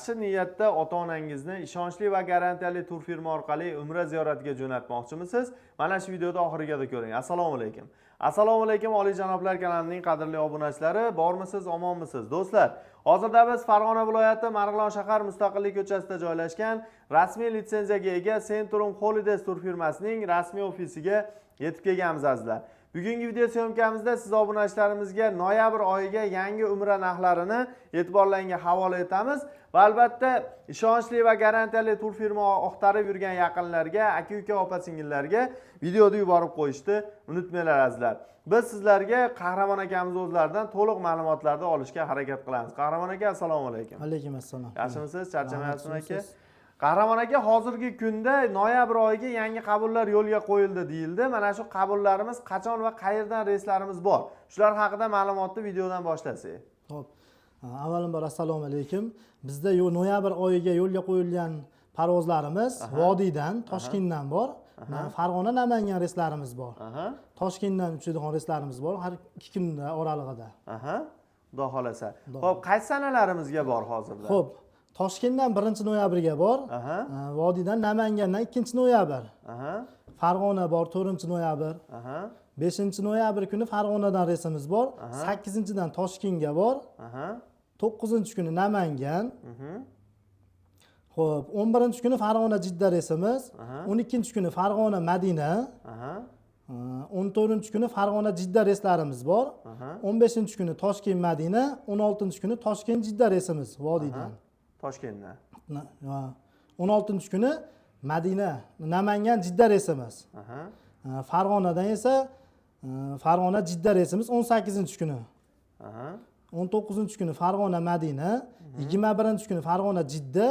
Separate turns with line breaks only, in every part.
Yaxshi niyatda ota-onangizni ishonchli va garantiyali turfirma orqali umra ziyoratiga jo'natmoqchimisiz? Mana shu videoni oxirigacha ko'ring. Assalomu alaykum. Assalomu alaykum, Oliyjanoblar kanalining qadrli obunachilari, bormisiz, omonmisiz? Do'stlar, hozirda biz Farg'ona viloyati Marg'ilon shahar Mustaqillik ko'chasida joylashgan rasmiy litsenziyaga ega Centrum Holidays turfirmasining rasmiy ofisiga yetib kelganmiz, azizlar. Bugungi video съёмка mizda siz obunachilarimizga noyabr oyiga yangi umra narxlarini e'tiborlaringizga havola etamiz va albatta ishonchli va garantiyali turfirma axtarib yurgan yaqinlarga, aka-uka, opa-singillarga videoni yuborib qo'yishni unutmanglar, azizlar. Biz sizlarga Qahramon akamiz o'zlaridan to'liq ma'lumotlarni olishga harakat qilamiz. Qahramon aka, assalomu alaykum.
Alaykum assalom.
Yaxshimisiz? Charchamayapsizmi, aka?
Rahmat.
Qahramon aka, hozirgi kunda noyabr oyiga yangi qabullar yo'lga qo'yildi deyildi. Mana shu qabullarimiz qachon va qayerdan reyslarimiz bor? Shular haqida ma'lumotni videodan boshlasak.
Ho'p. Avvalambor, assalomu alaykum. Bizda noyabr oyiga yo'lga qo'yilgan parvozlarimiz vodiydan, Toshkentdan bor. Farg'ona, Namangan reyslarimiz bor. Toshkentdan uchadigan reyslarimiz bor har 2 kunda oralig'ida.
Aha. Xudo xohlasa. Xo'p, qaysi sanalarimizga bor hozirda?
Ho'p, Toshkentdan 1 noyabrga bor. Vodiydan, Namangandan 2 noyabr. Farg'ona bor 4 noyabr. 5 noyabr kuni Farg'onadan reysimiz bor. 8-dan Toshkentga bor. 9 kuni Namangan. Xo'p, 11 kuni Farg'ona, Jidda reysimiz. 12 kuni Farg'ona, Madina. 14 kuni Farg'ona, Jidda reyslarimiz bor. 15 kuni Toshkent, Madina, 16 kuni Toshkent, Jidda reysimiz vodiydan.
Toshkentdan.
16 kuni Madina, Namangan, Jidda reysimiz. Farg'onadan esa Farg'ona, Jidda reysimiz 18 kuni. 19 kuni Farg'ona, Madina, 21 kuni Farg'ona, Jidda,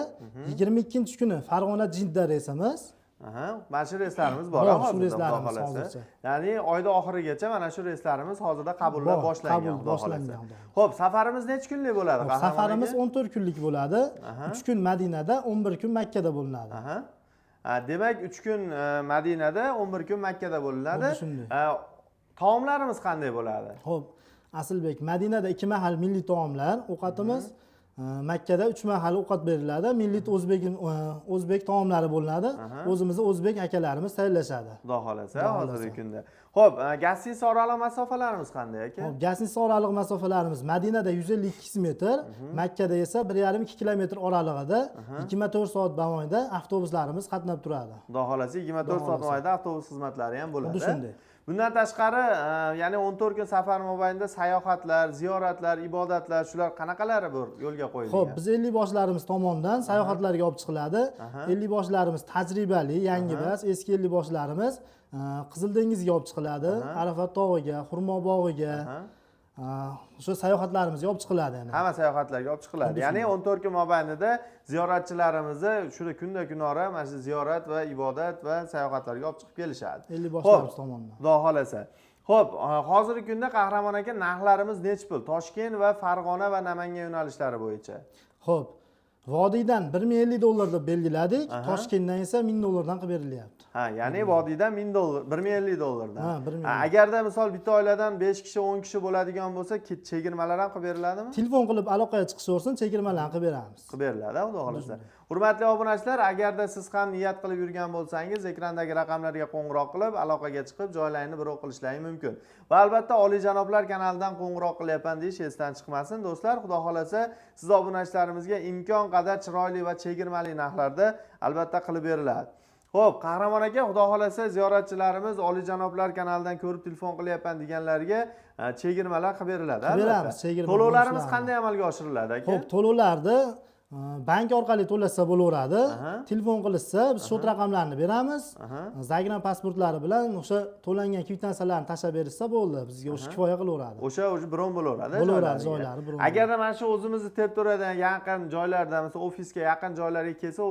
22 kuni Farg'ona, Jidda reysimiz.
Aha, mana shu reyslarimiz bor,
Bor,
ha,
shu
hozirda, xudo
reyslarimiz
xohlasa.
Hozircha.
Ya'ni oyda oxirigacha mana shu reyslarimiz hozirda qabullar
Bor,
boshlangan,
qabul
xudo xohlasa.
boshlangan, xudo.
Xo'p, safarimiz necha kunlik bo'ladi, Qahramon
Safarimiz
aka?
14 kunlik bo'ladi. 3 kun Madinada, 11 kun Makkada bo'linadi.
Aha. Ha, demak, 3 kun Madinada, 11 kun Makkada bo'linadi.
Xuddi shunday.
Taomlarimiz qanday bo'ladi?
Xo'p, Asilbek, Madinada ikki mahal milliy taomlar ovqatimiz, Makkada uch mahal ovqat beriladi. Milliy o'zbek taomlari bo'linadi. O'zimizni o'zbek akalarimiz tayyorlashadi.
Xudo xohlasa,
Xudo
hozirgi
xohlasa.
kunda. Xo'p, гостиница oraliq masofalarimiz qanday, aka?
Xo'p, гостиница oraliq masofalarimiz Madinada 152 metr, Makkada esa 1,5-2 kilometr oralig'ida 24 soat davomida avtobuslarimiz qatnab turadi.
Xudo xohlasa, 24 soat
Xudo xohlasa.
mobaynida avtobus xizmatlari ham bo'ladi.
Xuddi shunday.
Bundan tashqari, ya'ni 14 kun safar mobaynida sayohatlar, ziyoratlar, ibodatlar, shular qanaqalari bir yo'lga qo'yilgan?
Xo'p, biz ellikboshlarimiz tomonidan sayohatlarga olib chiqiladi. Ellikboshlarimiz tajribali, yangi emas, eski ellikboshlarimiz Qizil dengizga olib chiqiladi, Arafat tog'iga, xurmo bog'iga, o'sha sayohatlarimizga olib chiqiladi yana.
Hamma sayohatlarga olib chiqiladi.
Xuddi
Ya'ni 14 kun mobaynida ziyoratchilarimizni shu kunda kunora mana shu ziyorat va ibodat va sayohatlarga olib chiqib kelishadi.
Ellikboshlarimiz tomonidan.
Xudo xohlasa. Xo'p, hozirgi kunda, Qahramon aka, narxlarimiz nechi pul? Toshkent va Farg'ona va Namangan yo'nalishlari bo'yicha.
Xo'p, vodiydan 1050 dollar deb belgiladik, Toshkentdan esa 1000 dollardan qilib berilyapti.
Ha, ya'ni vodiydan 1000 dollar, 1050 dollardan.
Ha, 1050.
Ha, agarda misol bitta oiladan 5 kishi, 10 kishi bo'ladigan bo'lsa, chegirmalar ham qilib beriladimi?
Telefon qilib aloqaga chiqishaversin, chegirmalarni qilib beramiz.
Qilib beriladi, xudo xohlasa. Hurmatli obunachilar, agarda siz ham niyat qilib yurgan bo'lsangiz, ekrandagi raqamlarga qo'ng'iroq qilib, aloqaga chiqib, joylarni birov qilishlaring mumkin. Va albatta Oliyjanoblar kanalidan qo'ng'iroq qilyapman deyish esdan chiqmasin, do'stlar. Xudo xohlasa, siz obunachilarimizga imkon qadar chiroyli va chegirmali narxlarda albatta qilib beriladi. Xo'p, Qahramon aka, xudo xohlasa, ziyoratchilarimiz Oliyjanoblar kanalidan ko'rib telefon qilyapman deganlarga chegirmalar qilib beriladi,
Qilib beramiz,
albatta.
Chegirma
To'lovlarimiz
bonuslarni.
Qanday amalga oshiriladi, aka?
Xo'p, to'lovlarni bank orqali to'lasa bo'laveradi. Telefon qilishsa, biz счёт raqamlarini beramiz. Загран pasportlari bilan o'sha to'langan kvitansiyalarni tashlab berishsa bo'ldi. Bizga o'sha kifoya qilaveradi.
O'sha уже bron bo'laveradi
Bo'laveradi,
joylariga.
Joylari bron.
Agarda mana shu o'zimizni territoriyadan yaqin joylarda, masalan, ofisga yaqin joylarga kelsa,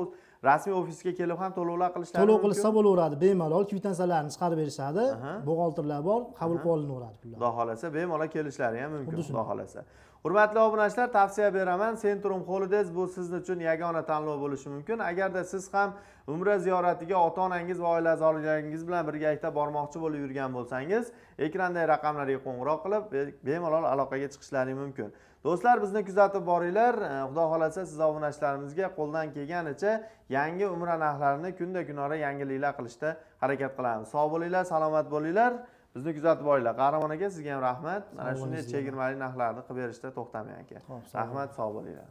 rasmiy ofisga kelib ham to'lovlar qilishlari
To'lov
mumkin.
Qilsa bo'laveradi, bemalol kvitansiyalarni chiqarib berishadi. Buxgalterlar bor, qabul qilib olinaveradi pullar.
Xudo xohlasa, bemalol kelishlari ham mumkin,
Xuddi
xudo xohlasa. Hurmatli obunachilar, tavsiya beraman, Centrum Holidays bu sizni uchun yagona tanlov bo'lishi mumkin. Agarda siz ham umra ziyoratiga ota onangiz va oila a'zolaringiz bilan birgalikda bormoqchi bo'lib yurgan bo'lsangiz, ekrandagi raqamlarga qo'ng'iroq qilib, bemalol aloqaga chiqishlaring mumkin. Do'stlar, bizni kuzatib boringlar. Xudo xohlasa, siz obunachilarimizga qo'ldan kelganicha yangi umra narxlarini kunda kunora yangiliklar qilishda harakat qilamiz. Sog' bo'linglar, salomat bo'linglar. Bizni kuzatib boringlar. Qahramon aka, sizga ham rahmat. Mana
Sog'
shunday
bo'linglar.
Chegirmali narxlarni qilib berishda to'xtamang, aka.
Xo'p, sog'
Rahmat, sog' bo'linglar.